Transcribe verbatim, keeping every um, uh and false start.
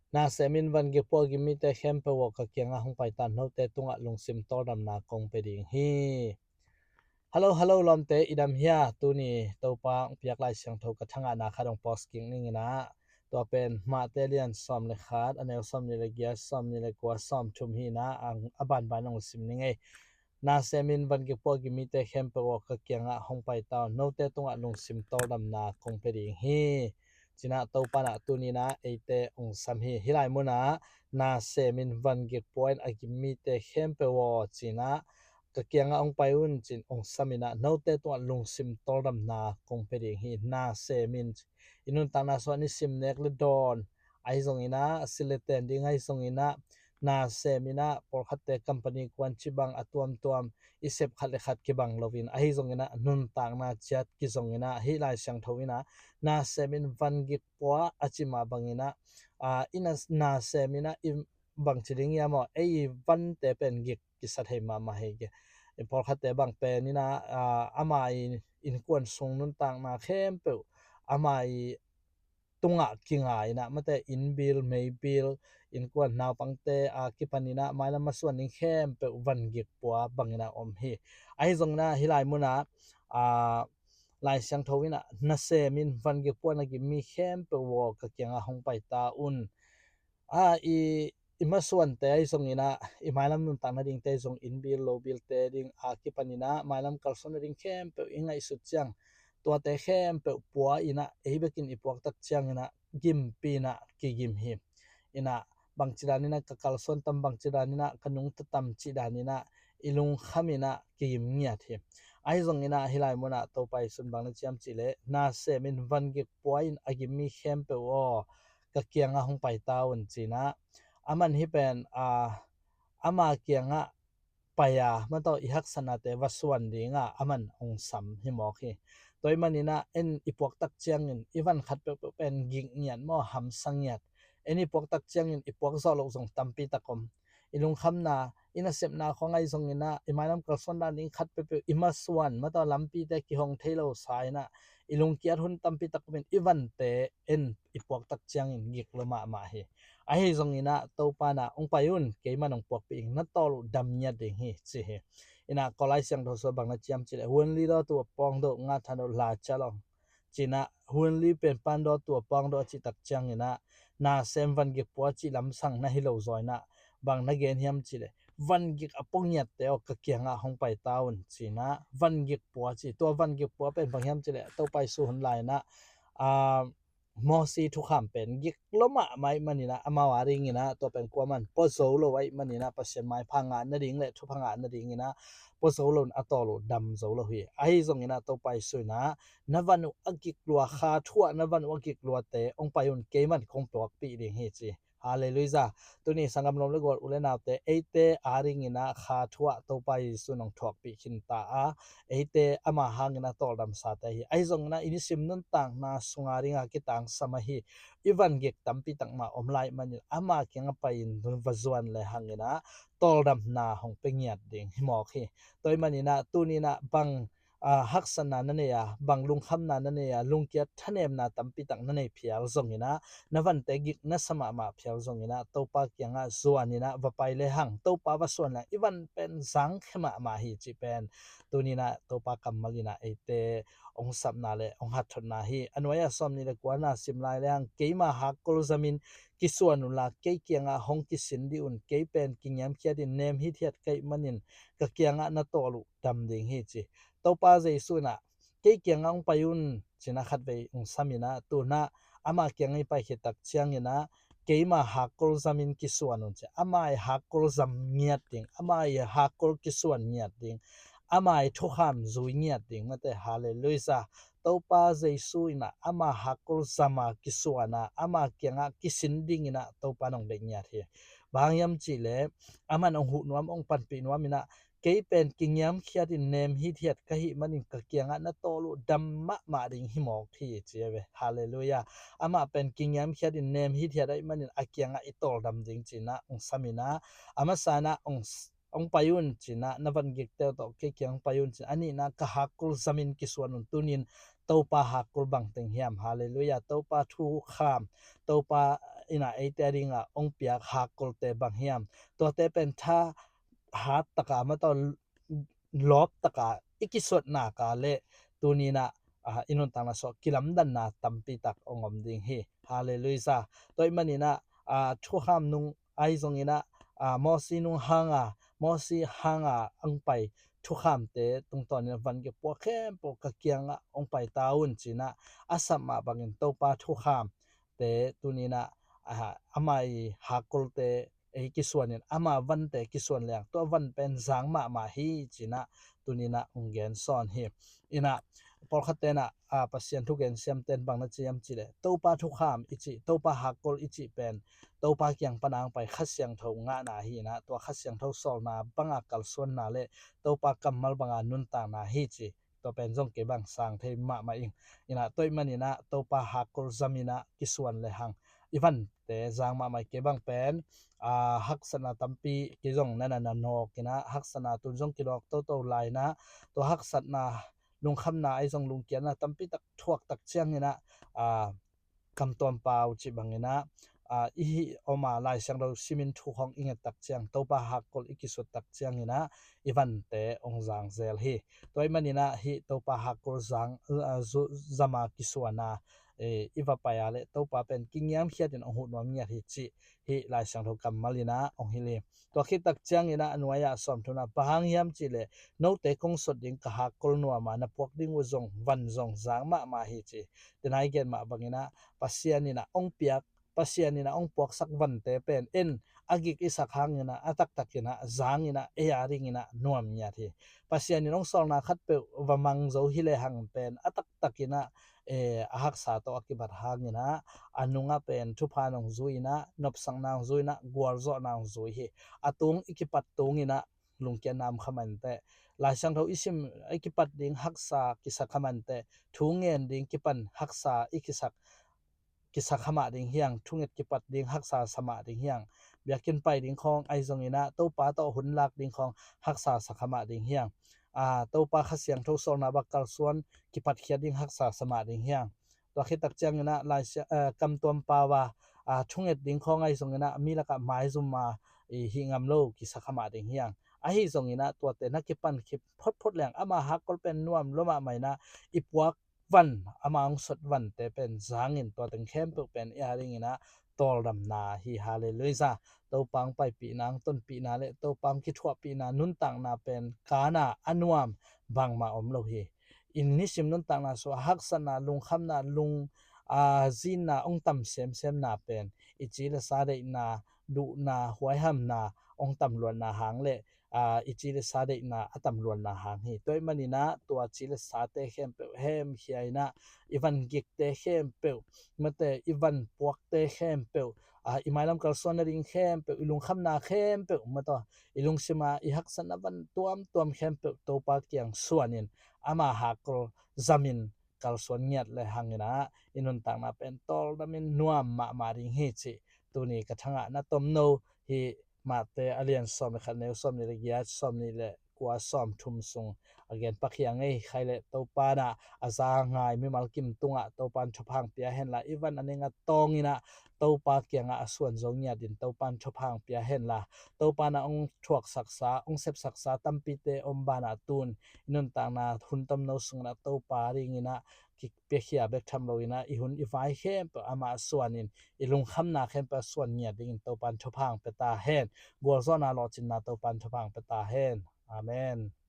Na semin van gik pua a gim mite khempeuh aw, ka kiangah hong pai ta un, note tungah lungsim tawldamna kong pia ding hi. Hallo hallo lawmte, i dam hia? Tuni Topa hong piak Lai Siangtho ka thangahna khat hong post kik ning in ah, tua pen Mate lian sawm le khat, a neu sawmnih le giat, sawmnih le kua, sawmthum hi in ah, a banban hong sim ning ei. Na semin van gik pua a gim mite khempeuh aw, ka kiangah hong pai ta un, note tungah lungsim tawldamna kong pia ding hi, ci in ah Topa in ah tuni in ah eite hong sam hi. Hih lai munah na semin van gik pua in a gim mite khempeuh aw, ci in ah ka kiangah hong pai un, ci in hong sam in ah, note tungah lungsim tawldamna kong pia ding hi. Na semin, i nuntakna sungah nisim nek le dawn ahi zongin ah, a si le ten ding ahi zongin ah, na semin ah, pawlkhatte company kuancih bang a tuamtuam i sep khat le khat kibang loin, ahi zongin ah nuntakna ciat kizongin ah, hih Lai Siangtho in ah na semin van gik pua a ci mah bangin ah, ah, i na, na semin ah i bangci ding hiam aw, ei i vante pen gik kisa thei mahmah hi. Pawlkhatte bang pen in ah, ah, ama i innkuan sung nuntakna khempeuh ama i tungah kinga in ah, mate, inn bill, mei bill, innkuan naupangte a kipan in ah mailam masuan ding khempeuh van gik pua bangin ah om hi. Ahi zongin ah hih lai munah, ah, Lai Siangtho in ah, na semin van gik pua in a gim mi khempeuh aw, ka kiangah hong pai ta un. Ah, i, i masuante ahi zongin ah, i mailam nuntak nadingte ahi zong, inn bill, lo bill te ding a kipan in ah mailam kalsuan nading khempeuh i ngaihsut ciang, tuate khempeuh pua in ah, ei bekin i puak tak ciangin ah gimpi in ah kigim hi. In ah bangci dan in ah ka kalsuan tam, bangci dan in ah ka nungta tam cih dan in ah i lungkham in ah kigim ngiat hi. Ahi zongin ah hih lai munah Topa Jesu in bang na ci hiam cih leh, na semin van gik pua in a gim mi khempeuh aw, ka kiangah hong pai ta un, ci in ah, aman hih pen, ah, ama kiangah pai a, mate, i haksatnate va suan dingah aman hong sam hi mawk hi. Tua ahih manin ah, en i puak tak ciangin i van khat peuhpeuh pen gik ngiat maw, hamsa ngiat. En i puak tak ciangin i puak zawh loh zong tampi tak om. I lungkhamna, i nasepna khawng ahi zongin ah, i mailam kalsuan dan ding khat peuhpeuh i masuan, mate, lampite kihong thei lo sa in ah, i lungkiat hun tampi tak om in, i vante en i puak tak ciangin gik lua mahmah hi. Ahi zongin ah Topa in ah, hong pai un, keiman hong puakpih ing, na tawl uh dam ngiat ding hi, ci hi. In ah Kawlai Siangtho sungah bang na ci hiam cih leh, huan li daw tu a pawng daw, nga than daw la cia law, ci in ah, huan li pen pan daw tu a pawng daw a cih tak ciangin ah, na sem van gik pua cih lamsang na hi lo zaw in ah, bang na gen hiam cih leh, van gik a pua ngiatte aw, ka kiangah hong pai ta un, ci in ah, van gik pua ci. Tua van gik pua pen bang hiam cih leh, Topa Jesu hun lai in ah, ah, Mosi thukham pen gik lua mahmah ahih manin ah, amau a dingin ah tua pen kuaman pua zo lo ahih manin ah, Pasian maipha ngah nading le thupha ngah nadingin ah pua zo lo in, a tawl uh dam zo lo hi. Ahi zongin ah Topa Jesu in ah, na van uh a gik lua, kha thu ah na van uh a gik luate hong pai un, keiman kong puakpih ding hi, ci. Halleluiah. Tuni sanggam lawm le gual, u le naute, eite a dingin ah kha thu ah Topa Jesu in hong thuakpih khin ta a, eite ama hangin ah tawldamsate hi. Ahi zongin ah i nisim nuntakna sung a ding a kitangsam ahi i van gik tampi tak mah om lai manin, ama kiangah pai-in va zuan le hangin ah tawldamna hong pia ngiat ding hi mawk hi. Tua ahih manin ah tuni in ah bang, ah, haksatna na nei a, bang lungkhamna na nei a, lungkiat thanemna tampi tak na nei phial zongin ah, na vante gik na sa mahmah phial zongin ah, Topa kiangah zuan in ah va pai le hang, Topa va suan le hang, i van pen zangkhia mahmah hi, cih pen tuni in ah Topa kammal in ah eite hong sapna le hong hatthotna hi. A nuai-ah sawmnih le kuana sim lai le hang, keima hakkol zamin kisuan unla, kei kiangah hong kisin dih un, kei pen kingiamkhiatin nem hithiat ka hih manin, ka kiangah na tawl uh dam ding hi, ci. Topa Jesu in ah, kei kiangah hong pai un, ci in ah khatvei hong sam in ah, tu in ah ama kiangah i pai khit tak ciangin ah, keima hakkol zamin kisuan un, ci. Ama i hakkol zam ngiat ding, ama i hakkol kisuan ngiat ding, ama i thukham zui ngiat ding, mate, halleluiah. Topa Jesu in ah ama hakkol zam a kisuan a, ama kiangah kisin dingin ah Topa in hong bek ngiat hi. Bang hang hiam cih leh, aman hong huh nuam, hong panpih nuam in ah, kei pen kingiamkhiatin nem hithiat ka hih manin, ka kiangah na tawl uh dam mahmah ding hi mawk hi, ci a ve. Halleluiah. Amah pen kingiamkhiatin nem hithiat ahih manin, a kiangah i tawldam ding, ci in ah hong sam in ah, a masa in ah hong, hong pai un, ci in ah, na van gikte uh tawh kei kiang hong pai un, ci in ah. A nihna, ka hakkol zamin kisuan un. Tuni in Topa hakkol bang teng hiam? Halleluiah. Topa thukham, Topa ina eite a dinga ong piak hakkolte bang hiam? Tuate pen tha hat taka mataw lawp taka i kisuat naka le tunina, ah, i nuntakna suah kilamdanna tampi tak ong om ding hi. Halleluiah. Tua ih manina, ah, thukham nung ai zongina, ah, Mosi nung hanga, Mosi hanga ang pai thukhamte tungtawnin van gik puak khempeuh ka kianga ong pai ta un cina a sap mah bangin Topa thukham te tunina, ah, ama i hakkolte ei kisuanin ama vante kisuan leng tua van pen zang mahmah hi cina tunina ong gen sawn hi. Ina pawlkhat tena, ah, Pasian thugen siamten bang na ciam cileh Topa thukham i cih, Topa hakkol i cih pen Topa kiang pana ang pai Kha Siangtho ngahna hi ina tua Kha Siangtho sawlna banga kalsuanna le Topa kammal banga nuntakna hi ci. Tua pen zong kei bang sang thei mahmah ing. Ina tua ih manina Topa hakkol zamina kisuan le hang i vante zang mahmah ih. Kei bang pen, ah, haksatna tampi kei zong nana na nawk ina haksatna tun zong kidawk toto laina tua haksatna lungkhamna ai zong lungkiatna tampi tak thuak tak ciangina, ah, kamtuam pau cih bangina, ah, i hi oma Lai Siangtho simin thu khong i nget tak ciang Topa hakkol i kisuat tak ciangina i vante ong zang zel hi. Tua ih manina hi Topa hakkol zang, ah, zu-, zama kisuana, eh, i va pai a le Topa pen kingiamkhiatin ong huh nuam ngiat hi cih hi Lai Siangtho kammalina ong hilh hi. Tua khit tak ciangina a nuai-ah sawmthuna bang hang hiam cihleh note kong sot ding ka hakkol nuama na puak ding uh zong van zong zang mahmah hi ci. Tena i gen mah bangina Pasian ina ong piak, Pasian ina ong puaksak vante pen en a gik i sak hangina a taktakina zangina ei a dingina nuam ngiat hi. Pasian ina ong sawlna khatpeuh va mang zo hi le hang pen a taktakina, eh, a haksa tawh a kibat hangina a nunga pen thupha nong zuina nopsakna ong zuina gualzawhna ong zui hi. A tung i kipat tungina lungkiatna om khamante Lai Siangtho i sim i kipat ding haksa kisa khamante thu ngen ding kipan haksa i kisak kisa khamah ding hiang, thunget kipat ding haksa samah ding hiang, biakinn pai ding khawng ai zongina Topa tawh hun lak ding khawng haksa sa khamah ding hiang, ah, Topa Kha Siangtho sawlna bak kalsuan kipatkhiat ding haksa samah ding hiang. Tua khit tak ciangina Lai Sia-, eh, kamtuam pau a, ah, thunget ding khawng ai zongina mi lakah maizum a i hih ngam lo kisa khamah ding hiang. Ahi zongina tuate na kipan khip photphot leng ama hakkol pen nuam lo mahmah ina i puak van ama ong sot vante pen zangin tua teng khempeuh pen i a dingina tawldamna hi. Halleluiah. Topa ong paipihna ong tonpihna le Topa ong kithuahpihna nuntakna pen kana a nuam bangmah om lo hi. I nisim nuntakna suah haksatna lungkhamna lung, ah, zinna ong tam semsemna pen i ci le sa deihna duhna huaihamna ong tam luatna hang le, ah, i ci le sa deihna a tam luatna hang hi. Tua ih manina tua ci le sate khempeuh hemkhia ina i van gikte khempeuh mate i van puakte khempeuh, ah, i mailam kalsuan nading khempeuh i lungkhamna khempeuh mataw i lungsima i haksatna van tuamtuam khempeuh Topa kiang suanin ama hakkol zamin kalsuan ngiat le hangina i nuntakna pen tawldamin nuam mahmah ding hi cih tuni ka thangah na tomno hi. Mate a lian sawm le khat neu sawm nih le giat sawm nih le kua sawm thum sung a gen pakhiang ei khai le Topa na a za ngai mimal kim tungah Topan thuphang pia henla i van a ning a tawngina Topa kiangah a suan zo ngiatin Topan thuphang pia henla Topa na ong thuaksaksa ong sepsaksa tampite om banah tun i nuntakna hun tomno sungina Topa dingina kipiakhia bek tham loina i hun i vai khempeuh amah suanin i lungkhamna khempeuh a suan ngiat dingin Topan thuphang pia ta hen. Gualzawhna lawhcinna Topan thuphang pia ta hen. Amen.